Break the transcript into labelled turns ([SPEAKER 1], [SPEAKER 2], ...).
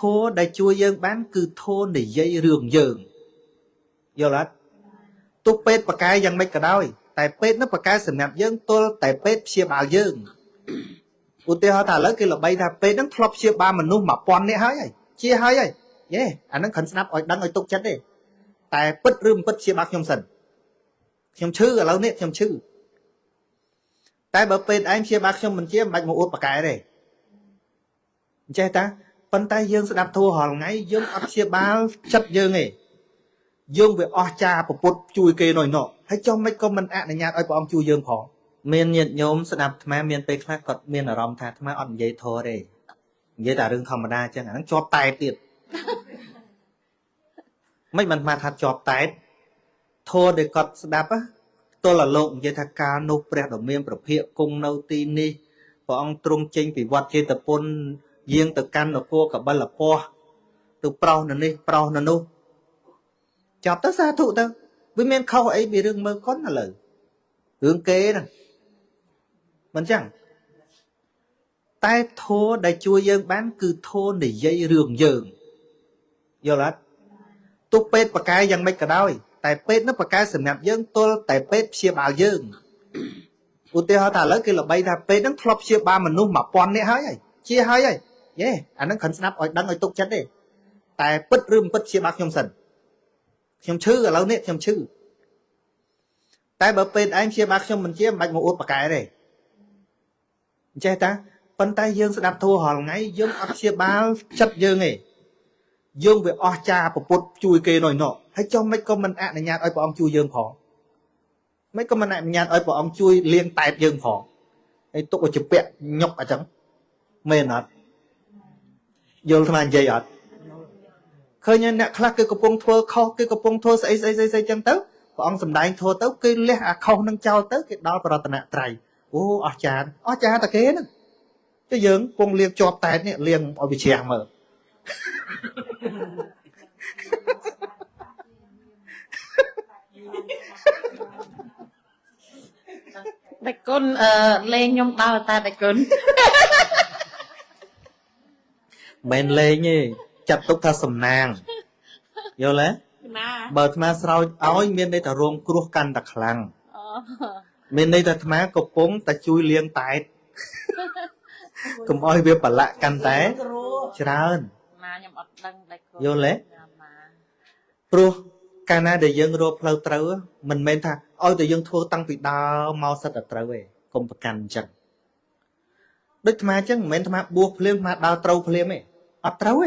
[SPEAKER 1] ធម៌ដែលជួយយើងបានគឺធម៌និយាយរឿងយើងយល់អត់ទោះពេទ្យប្រកែយ៉ាងម៉េចក៏ដោយតែពេទ្យនោះប្រកែសម្រាប់យើងទល់តែពេទ្យព្យាបាលយើងឧទាហរណ៍ថាឥឡូវគេល្បីថាពេទ្យហ្នឹងធ្លាប់ព្យាបាលមនុស្ស1000នាក់ហើយជាហើយហើយយេអាហ្នឹងគ្រាន់ស្ដាប់ឲ្យដឹងឲ្យទុកចិត្តទេតែពិតឬមិនពិតព្យាបាលខ្ញុំសិនខ្ញុំឈឺឥឡូវនេះខ្ញុំឈឺតែបើពេទ្យឯងព្យាបាលខ្ញុំមិនជាមិនបាច់មកអួតប្រកែទេអញ្ចេះតាប៉ុន្តែយើងស្ដាប់ធម៌រាល់ថ្ងៃយើងអត់ព្យាបាលចិត្តយើងទេយើងវាអស់ចាប្រពុតជួយគេណយណោហើយចុះមិនក៏មិនអនុញ្ញាតឲ្យព្រះអង្គជួយយើងផងមានញាតិញោមស្ដាប់អាត្មាមានពេលខ្លះគាត់មានអារម្មណ៍ថាអាត្មាអត់និយាយធម៌ទេនិយាយតែរឿងធម្មតាអញ្ចឹងអាហ្នឹងជាប់តែទៀតមិនបានអាត្មាថាជាប់តែធម៌ដែលគាត់ស្ដាប់ទល់លោកនិយាយថាកាលនោះព្រះដ៏មានប្រភិយគង់នៅទីនេះព្រះអង្គទ្រង់ចេញពីវត្តចេតពុនយាងទៅកាន់នគរកបិលពស្ទៅប្រោសនៅនេះប្រោសនៅនោះចាប់ទៅសាធុទៅវាមានខុសអីពីរឿងមើលកុនឥឡូវរឿងគេហ្នឹងមិនចឹងតែធម៌ដែលជួយយើងបានគឺធម៌និយាយរឿងយើងយល់អត់ទោះពេទ្យប្រកែយ៉ាងម៉េចក៏ដោយតែពេទ្យនោះប្រកែសម្រាប់យើងទល់តែពេទ្យព្យាបាលយើងឧទាហរណ៍ថាឥឡូវគេល្បីថាពេទ្យហ្នឹងធ្លាប់ព្យាបាលមនុស្ស1000នាក់ហើយជាហើយហើយយេអាហ្នឹងគ្រាន់ស្ដាប់ឲ្យដឹងឲ្យទុកចិត្តទេតែពិតឬមិនពិតព្យាបាលខ្ញុំសិនខ្ញុំឈឺឥឡូវនេះខ្ញុំឈឺតែបើពេទ្យឯងព្យាបាលខ្ញុំមិនជាមិនបាច់មកអួតប្រកែទេអញ្ចេះតាប៉ុន្តែយើងស្ដាប់ធម៌រាល់ថ្ងៃយើងអត់ព្យាបាលចិត្តយើងទេយើងវាអស់ចាប្រពុតជួយគេណយណោហើយចុះមិនក៏មិនអនុញ្ញាតឲ្យព្រះអង្គជួយយើងផងមិនក៏មិនអនុញ្ញាតឲ្យព្រះអង្គជួយលាងតែតយើងផងហើយទុកឲ្យជាពាក់ញុកអញ្ចឹងមែនអត់យល់ថានិយាយអត់ឃើញអ្នកខ្លះគឺកំពុងធ្វើខុសគឺកំពុងធ្វើស្អីស្អីស្អីស្អីចឹងទៅព្រះអង្គសម្ដែងធម៌ទៅគេលះអាខុសនឹងចោលទៅគេដល់ប្រតនត្រ័យអូអស្ចារ្យអស្ចារ្យតែគេហ្នឹងតែយើងពងលាងជាប់តែនេះលាងឲ្យវាជ្រះមើល
[SPEAKER 2] ដេចគុណលេងខ្ញុំដល់តែដេចគុណ
[SPEAKER 1] មិនលេងទេចាត់ទុកថាសំណាងយល់ទេបើអាត្មាស្រោចឲ្យមានន័យថារងគ្រោះកាន់តែខ្លាំងមានន័យថាអាត្មាកំពុងតែជួយលាងតែតកុំឲ្យវាប្រឡាក់កាន់តែច្រើន
[SPEAKER 2] ណាខ្ញុំអត់ដឹងដេចគុណ
[SPEAKER 1] យល់ទេព្រោះកាលណាដែលយើងរកផ្លូវត្រូវមិនមែនថាឲ្យតែយើងធ្វើតាំងពីដើមមកសិតតែត្រូវទេកុំប្រកាន់អញ្ចឹងដូចអាត្មាអញ្ចឹងមិនមែនអាត្មាបួសភ្លាមអាត្មាដើរត្រូវភ្លាមទេអត់ត្រូវទេ